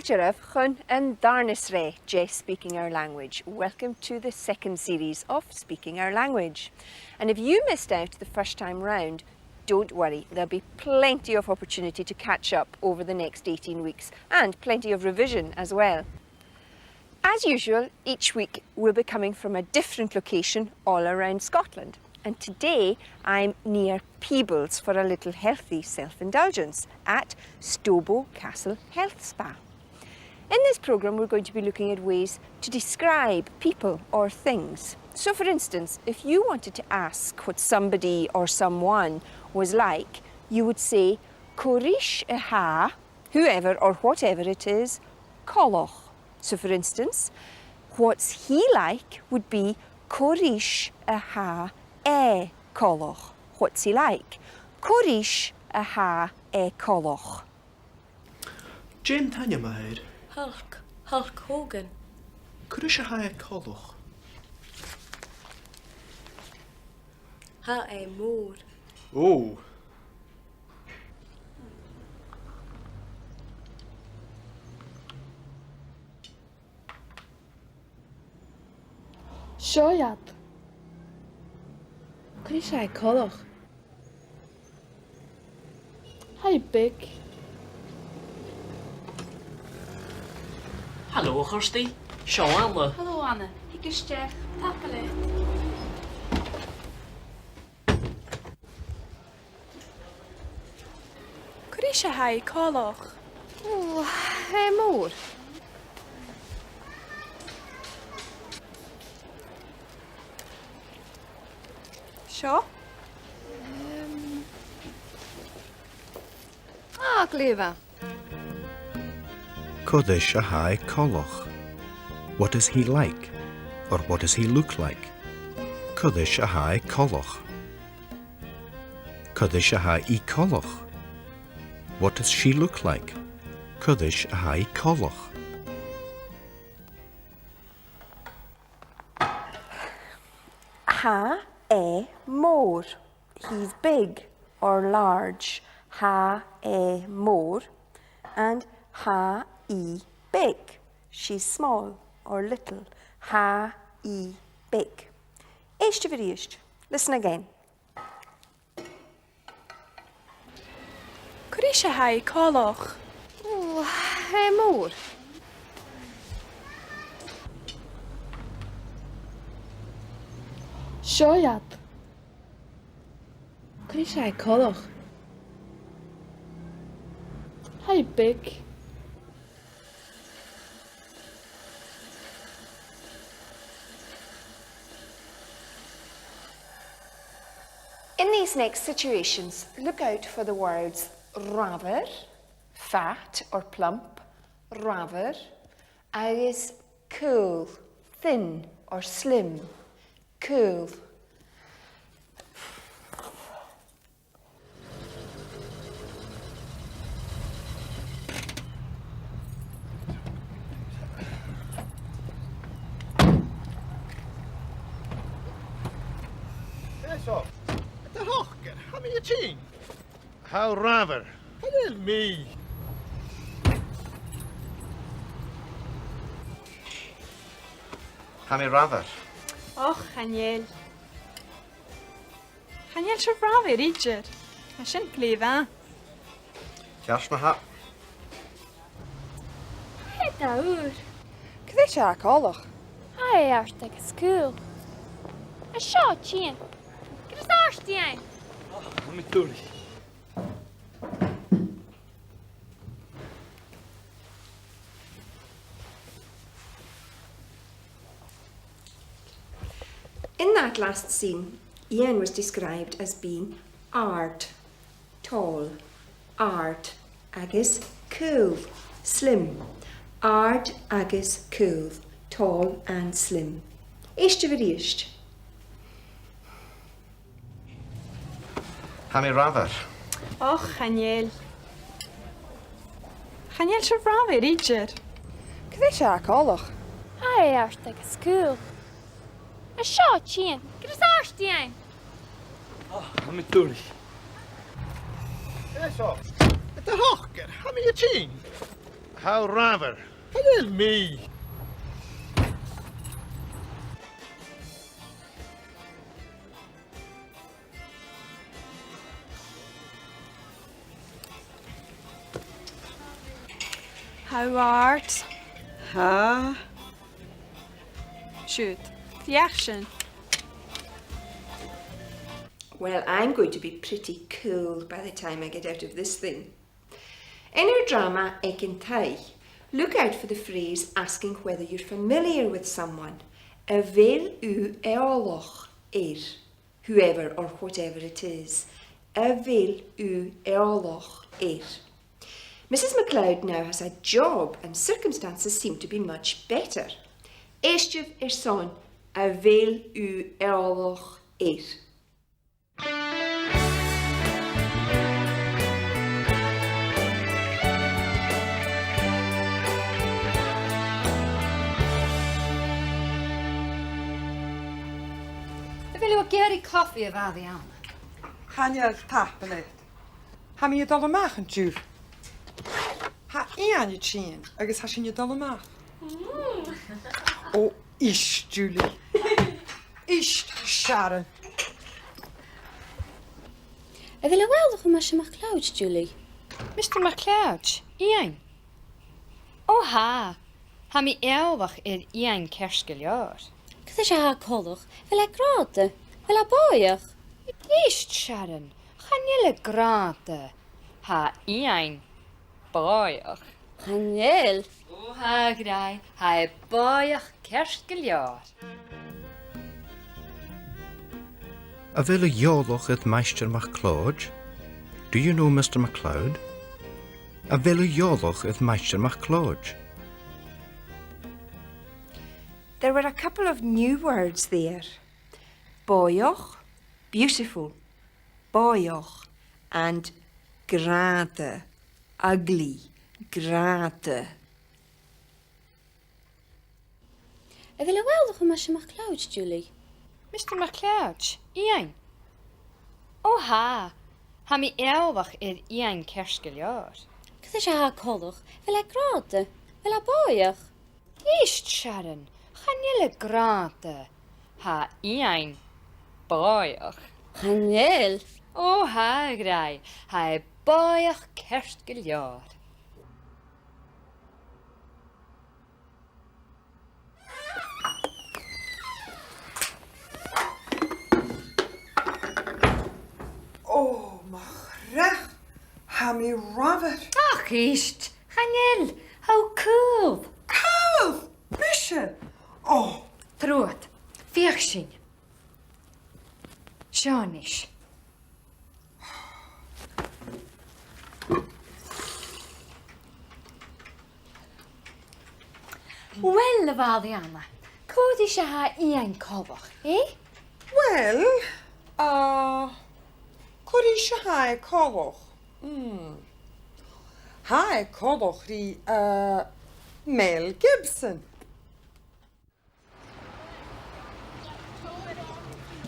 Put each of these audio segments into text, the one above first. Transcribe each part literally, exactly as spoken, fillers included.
Sibh a-nis chun an dàrna sreath de Speaking Our Language. Welcome to the second series of Speaking Our Language. And if you missed out the first time round, don't worry, there'll be plenty of opportunity to catch up over the next eighteen weeks and plenty of revision as well. As usual, each week we'll be coming from a different location all around Scotland. And today I'm near Peebles for a little healthy self-indulgence at Stobo Castle Health Spa. In this programme, we're going to be looking at ways to describe people or things. So, for instance, if you wanted to ask what somebody or someone was like, you would say, "Cò ris a tha whoever or whatever it is, coltach." So, for instance, "What's he like?" would be, "Cò ris a tha e coltach?" What's he like? "Cò ris a tha e coltach?" Dè an t-ainm a th' air? Hulk. Hulk Hogan. Cò ris a tha e coltach? Tha e mòr. Ò. Seo iad. Cò ris a tha e coltach? Tha e beag. Halò, a Chiorstaidh. Seo Anna. Halò, Anna. Thig a-steach. Tapadh leat. Cò ris a tha e coltach? Ò, tha e mòr. Seo? Ehm. Ah, glè mhath. Cò ris a tha e coltach? What is he like? Or what does he look like? Cò ris a tha e coltach? Cò ris a tha i coltach? What does she look like? Cò ris a tha i coltach? Tha e mòr. He's big or large. Tha e mòr. And tha i beag. She's small or little. Tha i beag. Èistibh a-rithist. Listen again. Cò ris a tha e coltach? Ò, tha e mòr. Seo iad. Cò ris a tha e coltach? Tha e beag. In these next situations, look out for the words rather, fat or plump, rather, agus caol, thin or slim, caol. Yes, sir. Tha e coltach, tha mi a' tighinn. How rather? Chan eil mi. Tha mi rather. Och, chan eil. Chan eil sibh rather idir. Tha sin glè mhath. Ceart ma-thà. Tha e daor. Cò ris a tha e coltach? Tha e àrd agus caol. An seo e a' tighinn. Greas ort, Iain. Tha mi duilich. In that last scene, Iain was described as being àrd, tall, àrd, agus caol, slim. Àrd agus caol, tall and slim. Èistibh a-rithist. Tha mi rather. Och, chan eil. Chan eil sibh rather idir. Cò ris a tha e coltach? Tha e àrd agus caol. An seo e a' tighinn. Greas ort, Iain. Och, tha mi duilich. Yes, sir. Tha e coltach, tha mi a' tighinn. How rather. Chan eil mi. How art? Tha. Siud. Feuch sin. Well, I'm going to be pretty cool by the time I get out of this thing. In our drama, Aig an Taigh, look out for the phrase asking whether you're familiar with someone. A bheil thu eòlach air? Whoever or whatever it is. A bheil thu eòlach air? Missus MacLeod now has a job and circumstances seem to be much better. Èistibh airson a bheil thu eòlach air. A bheil thu ag iarraidh cofaidh, a Mhàiri Anna? Chan eil, tapadh leat. Tha mi a' dol a-mach an-diugh. Tha Iain a' tighinn agus tha sinn a' dol a-mach. Mm. Ò, ist, Julie. Ist, Sharon. A bheil thu eòlach air Maighstir MacLeòid, Julie? Mister MacLeòid? Iain? Ò, tha. Tha mi eòlach air Iain ceart gu leòr. Cò ris a tha e coltach? A bheil e grànda? A bheil e bòidheach? Ist, Sharon. Chan eil e grànda. Tha Iain bòidheach. Chan eil? Ò, tha, a ghràidh. Tha e bòidheach ceart gu leòr. A bheil thu eòlach air Maighstir MacLeòid? Do you know Mister MacLeod? A bheil thu eòlach air Maighstir MacLeòid? There were a couple of new words there. Bòidheach, beautiful, bòidheach, and grànda, ugly, grànda. A bheil thu eòlach air Maighstir MacLeòid, Julie? Mister MacLeòid? Iain? Ò, tha. Tha mi eòlach air Iain ceart gu leòr. Cò ris a tha e coltach? A bheil e grànda? A bheil e bòidheach? Ist, Sharon. Chan eil e grànda. Tha Iain bòidheach. Chan eil? Ò, tha, a ghràidh. Tha e bòidheach ceart gu leòr. Ò, mo chreach, tha mi ramhar. Ach ist, chan eil, tha thu caol. Caol? Mise? Ò. Trobhad, feuch sinn. Seo a-nis. Uill, a Mhàiri Anna, cò ris a tha Iain coltach, eh? Uill, uh, cò ris a tha e coltach? Hmm. Tha e coltach ri, uh, Mel Gibson.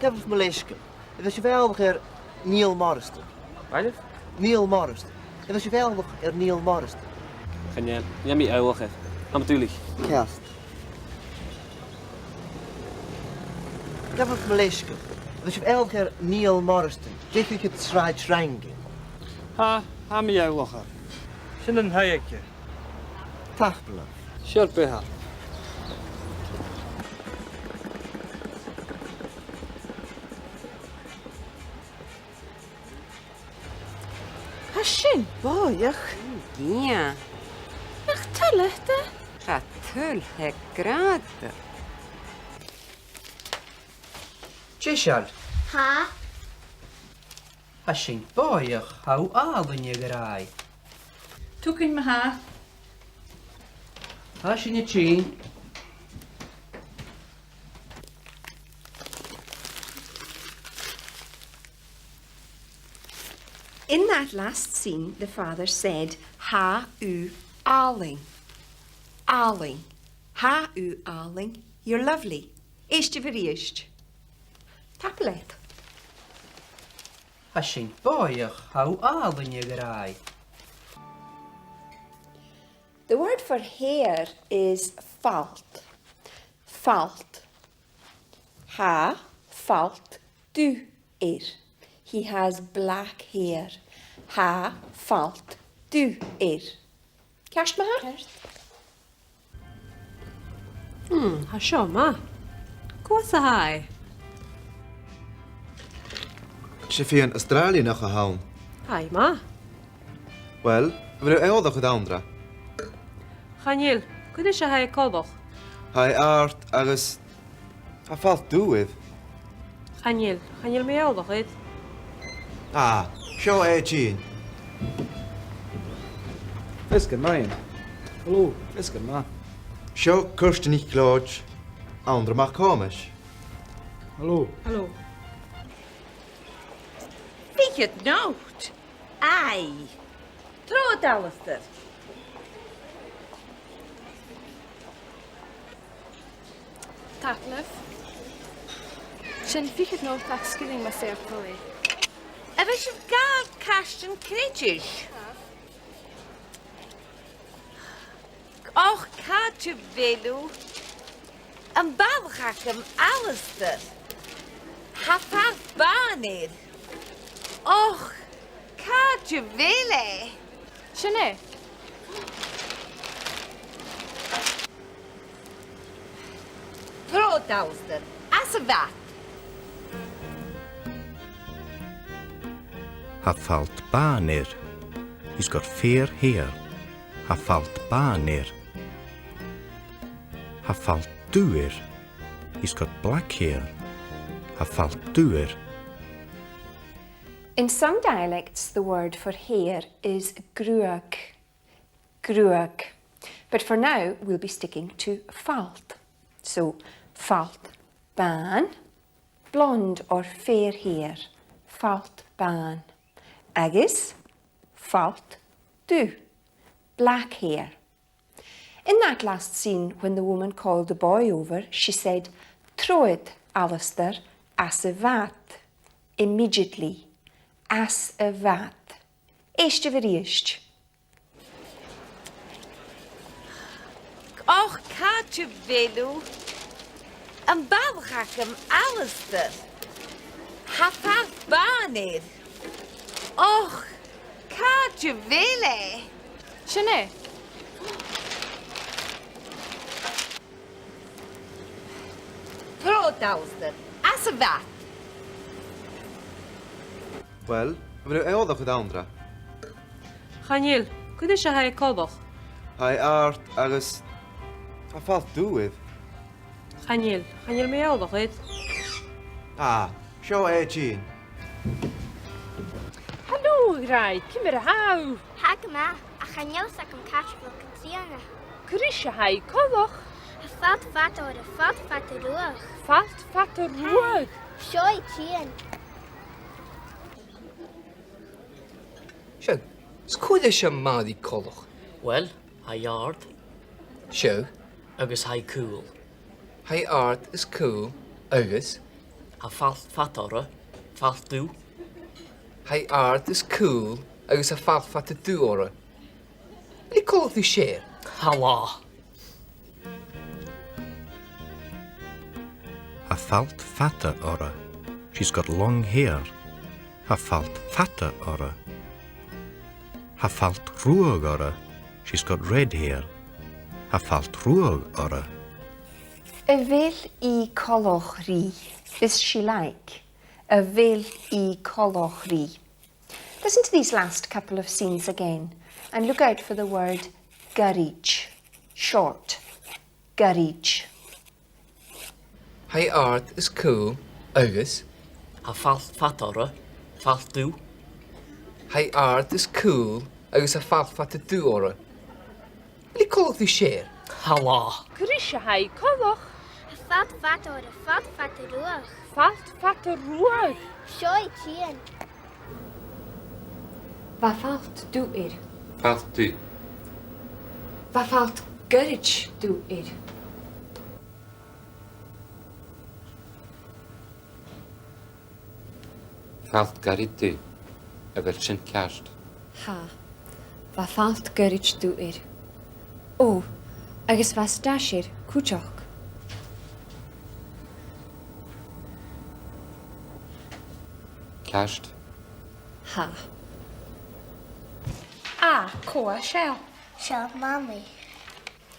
Gabhaibh mo leisgeul. A bheil sibh eòlach air Neil Morrison? Bailibh? Neil Morrison. A bheil sibh eòlach air Neil Morrison? Chan eil, chan eil mi eòlach air. Tha mi duilich. Ceart. Gabhaibh mo leisgeul. A bheil sibh eòlach air Neil Morrison? Deich aochad Sràid Fhrainge. Tha, tha mi eòlach air. Sin an taigh aige. Tapadh leibh. Sure, bidh. Tha sin bòidheach. Ò, gidheadh. Nach toil leat e? Tha toil, tha e grànda. Deiseil. Tha. Tha sin bòidheach, tha thu àlainn, a ghràidh. Tiugainn ma-thà. Tha sinn a' tighinn. In that last scene, the father said, "Tha thu àlainn." Àlainn. "Tha thu àlainn." You're lovely. Èistibh a-rithist. Tapadh leat. Tha sin bòidheach, tha thu àlainn, a ghràidh. The word for hair is falt. Falt. Tha falt dubh air. He has black hair. Tha falt dubh air. Ceart ma-thà? Ceart. Hmm, tha seo math. Cò às a tha e? 'S e fìon Astràilianach a th' ann. Tha e math. Uill, a bheil thu eòlach air Anndra? Chan eil. Cò ris a tha e coltach? Tha e àrd agus tha falt dubh air. Chan eil. Chan eil mi eòlach air. Ah, seo e a' tighinn. Feasgar math, Iain. Hello. Feasgar math. Seo Kirsty NicLeòid, Anndra MacThòmais. Hello. Hello. Fichead not. Aidh. Trobhad, Alasdair. Tapadh leibh. Sin fichead not ach sgillinn mas e ur toil e. A bheil sibh a' gabhail cairtean creideis? Och, càit a bheil thu? Am balach agam, Alasdair. Tha falt bàn air. Och, càit a bheil e? Sin e. Trobhad, Alasdair, às a' bhad. Tha falt bàn air. He's got fair hair. Tha falt bàn air. Tha falt dubh air. He's got black hair. Tha falt dubh air. In some dialects, the word for hair is gruag. Gruag. But for now, we'll be sticking to falt. So, falt bàn, blonde or fair hair, falt bàn. Agus falt dubh, black hair. In that last scene, when the woman called the boy over, she said, "Trobhad, Alasdair, às a' bhad." Immediately. Às a' bhad. Èistibh a-rithist. Och, càit a bheil thu? Am balach agam, Alasdair. Tha falt bàn air. Och, càit a bheil e? Sin e. Trobhad, Alasdair, às a' bhad. Uill, a bheil thu eòlach air Anndra? Chan eil. Cò ris a tha e coltach? Tha e àrd agus tha falt dubh air. Chan eil. Chan eil mi eòlach air. Ah, seo e a' tighinn. Halò, a ghràidh, ciamar a tha thu? Tha gu math, ach chan eil fhios agam càit a bheil Catrìona. Cò ris a tha i coltach? Tha falt fada oirre, falt fada ruadh. Falt fada ruadh? Seo i a' tighinn. Seadh, is cò ris a tha Màiri coltach? Uill, tha i àrd. Seadh. Agus tha i caol. Tha i àrd is caol agus? Tha falt fada oirre, falt dubh. Tha i àrd is caol agus tha falt fada dubh oirre. A bheil i coltach ri sèithear? Halò. Tha falt fada oirre. She's got long hair. Tha falt fada oirre. Tha falt ruadh oirre. She's got red hair. Tha falt ruadh oirre. A bheil i coltach ri? Is she like? A bheil i coltach ri? Listen to these last couple of scenes again and look out for the word goirid, short, goirid. Tha i àrd is caol agus? Tha falt fada oirre, falt dubh. Tha i àrd is caol agus tha falt fada dubh oirre. A bheil i coltach ri sèithear? Halò. Cò ris a tha i coltach? Tha falt fada oirre, falt fada ruadh. Falt fada ruadh? Seo i a' tighinn. Bha falt dubh air. Falt dubh. Bha falt goirid dubh air. Falt goirid dubh, a bheil sin ceart? Tha. Bha falt goirid dubh air. Ò, agus bha Staisir cuideachd. Ceart. Tha. A, cò tha seo? Seo Mamaidh.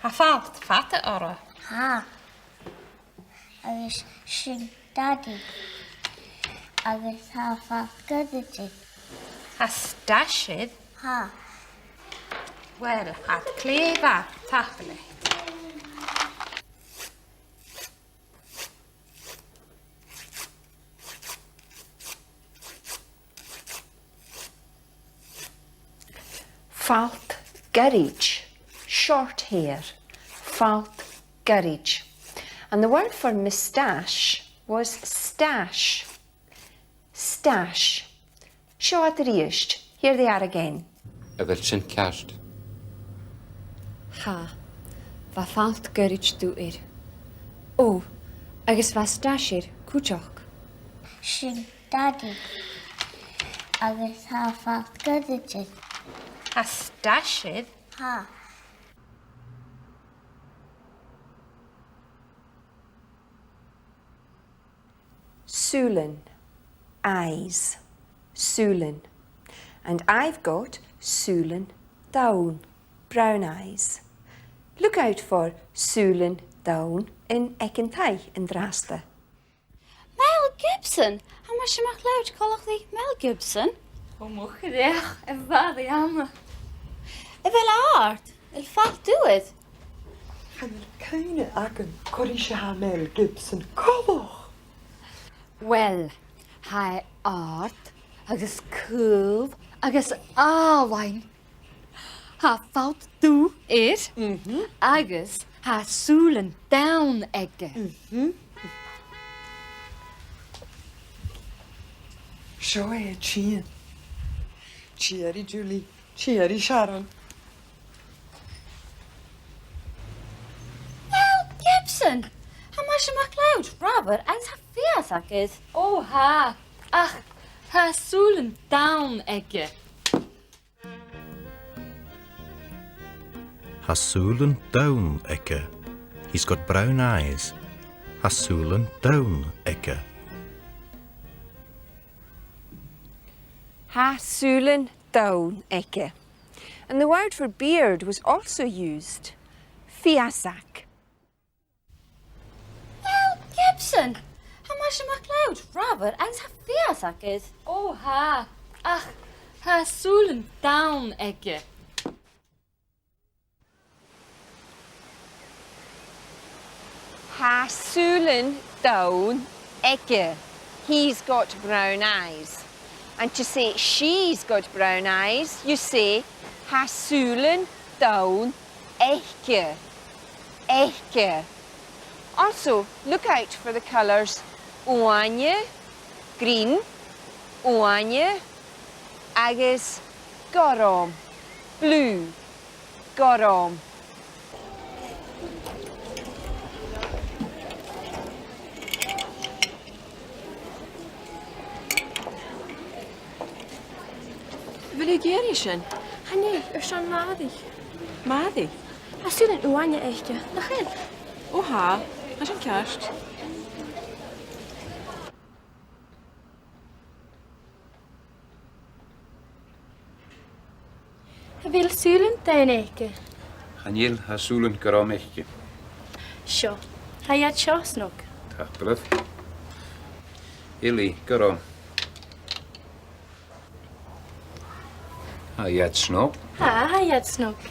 Tha falt fada oirre. Tha. Agus sin Dadaidh. Agus tha falt goirid air. Tha Staisir. Tha. Uill, tha e glè mhath, tapadh leat. Falt goirid, short hair, falt goirid. And the word for moustache was stash. Stash. Seo iad a-rithist. Here they are again. A bheil sin ceart? Tha. Bha falt goirid dubh air. Ò, agus bha Staisir cuideachd. Sin Dadaidh. Agus tha falt goirid air. Tha Staisir. Tha. Sùilean, eyes, sùilean. And I've got sùilean donn, brown eyes. Look out for sùilean donn in Aig an Taigh an-dràsta. Mel Gibson! Tha mise a-mach leabhar coltach ri Mel Gibson. Ò mo chreach, a bharrachd. A bheil e àrd? A bheil falt dubh air? Chan eil cuimhne agam cò ris a tha Mel Gibson coltach. Uill, tha e àrd agus caomh agus àlainn. Tha falt dubh air, mhm, agus tha sùilean donn aige. Mhm. Seo e a' tighinn. Tìoraidh, Julie. Tìoraidh, Sharon. Mel Gibson! Tha mise a-mach leabhar Robert agus tha fios agad. Ò, tha. Ach tha sùilean donn aige. Tha sùilean donn aige. He's got brown eyes. Tha sùilean donn aige. Tha sùilean donn aige. And the word for beard was also used. Fiasag. Mel Gibson! Tha mise a-mach leabhar Robert agus tha fios agad. Ò, tha. Ach tha sùilean donn aige. Tha sùilean donn aige. He's got brown eyes. And to say she's got brown eyes, you say, tha sùilean donn aice. Aice. Also, look out for the colours uaine, green, uaine, agus gorm, blue, gorm. A bheil thu ag iarraidh sin? Chan eil, airson Màiri. Màiri? Tha sùilean uaine aice, nach eil? Ò, tha. Tha sin ceart. A bheil sùilean donn aice? Chan eil, tha sùilean gorm aice. Seo. Tha iad seo snog. Tapadh leibh. Eilidh, gorm. Tha iad snog. Tha, tha iad snog.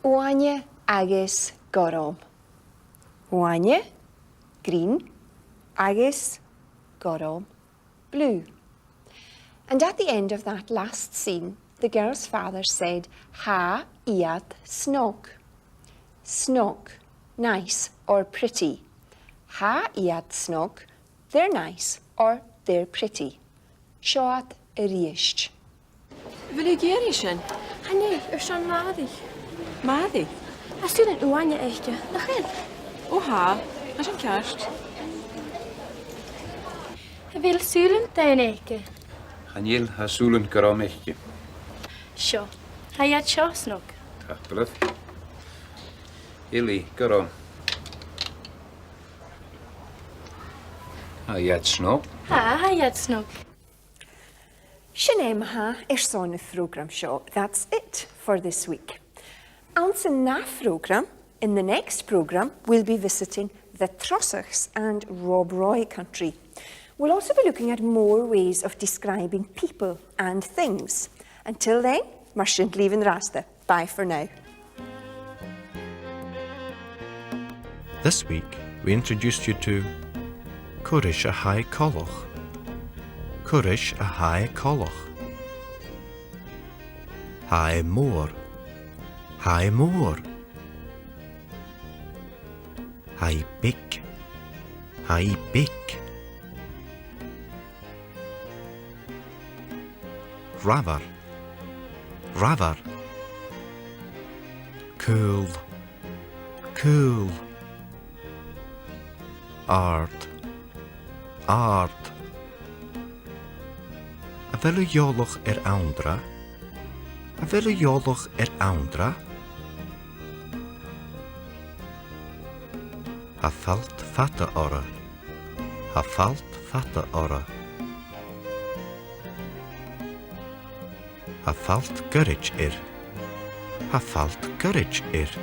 Uaine agus gorm. Uaine, green, agus gorm, blue. And at the end of that last scene, the girl's father said, "Tha iad snog." Snog, nice or pretty. Tha iad snog, they're nice or they're pretty. Seo iad a-rithist. A bheil thu ag iarraidh sin? Chan eil, airson Màiri. Màiri? Tha sùilean uaine aice, nach eil? Ò, tha. Tha sin ceart. A bheil sùilean daonna aige? Chan eil, tha sùilean gu robh aice. Seo. Tha iad seo snog. Tapadh leibh. Eilidh, gu robh. Tha iad snog. Tha, tha iad snog. Sin e ma-thà airson a' phrògraim seo. That's it for this week. Anns an ath phrògram, in the next programme, we'll be visiting the Trossachs and Rob Roy country. We'll also be looking at more ways of describing people and things. Until then, mar sin leibh an-dràsta. Bye for now. This week, we introduced you to Cò ris a tha e coltach? Cò ris a tha e coltach? Tha e mòr. Tha e mòr. Tha i beag. Tha i beag. Ramhar. Ramhar. Caol. Caol. Àrd. Àrd. A bheil thu eòlach air Anndra? A bheil thu eòlach air Anndra? Tha falt fada oirre. Tha falt fada oirre. Tha falt goirid air. Tha falt goirid air.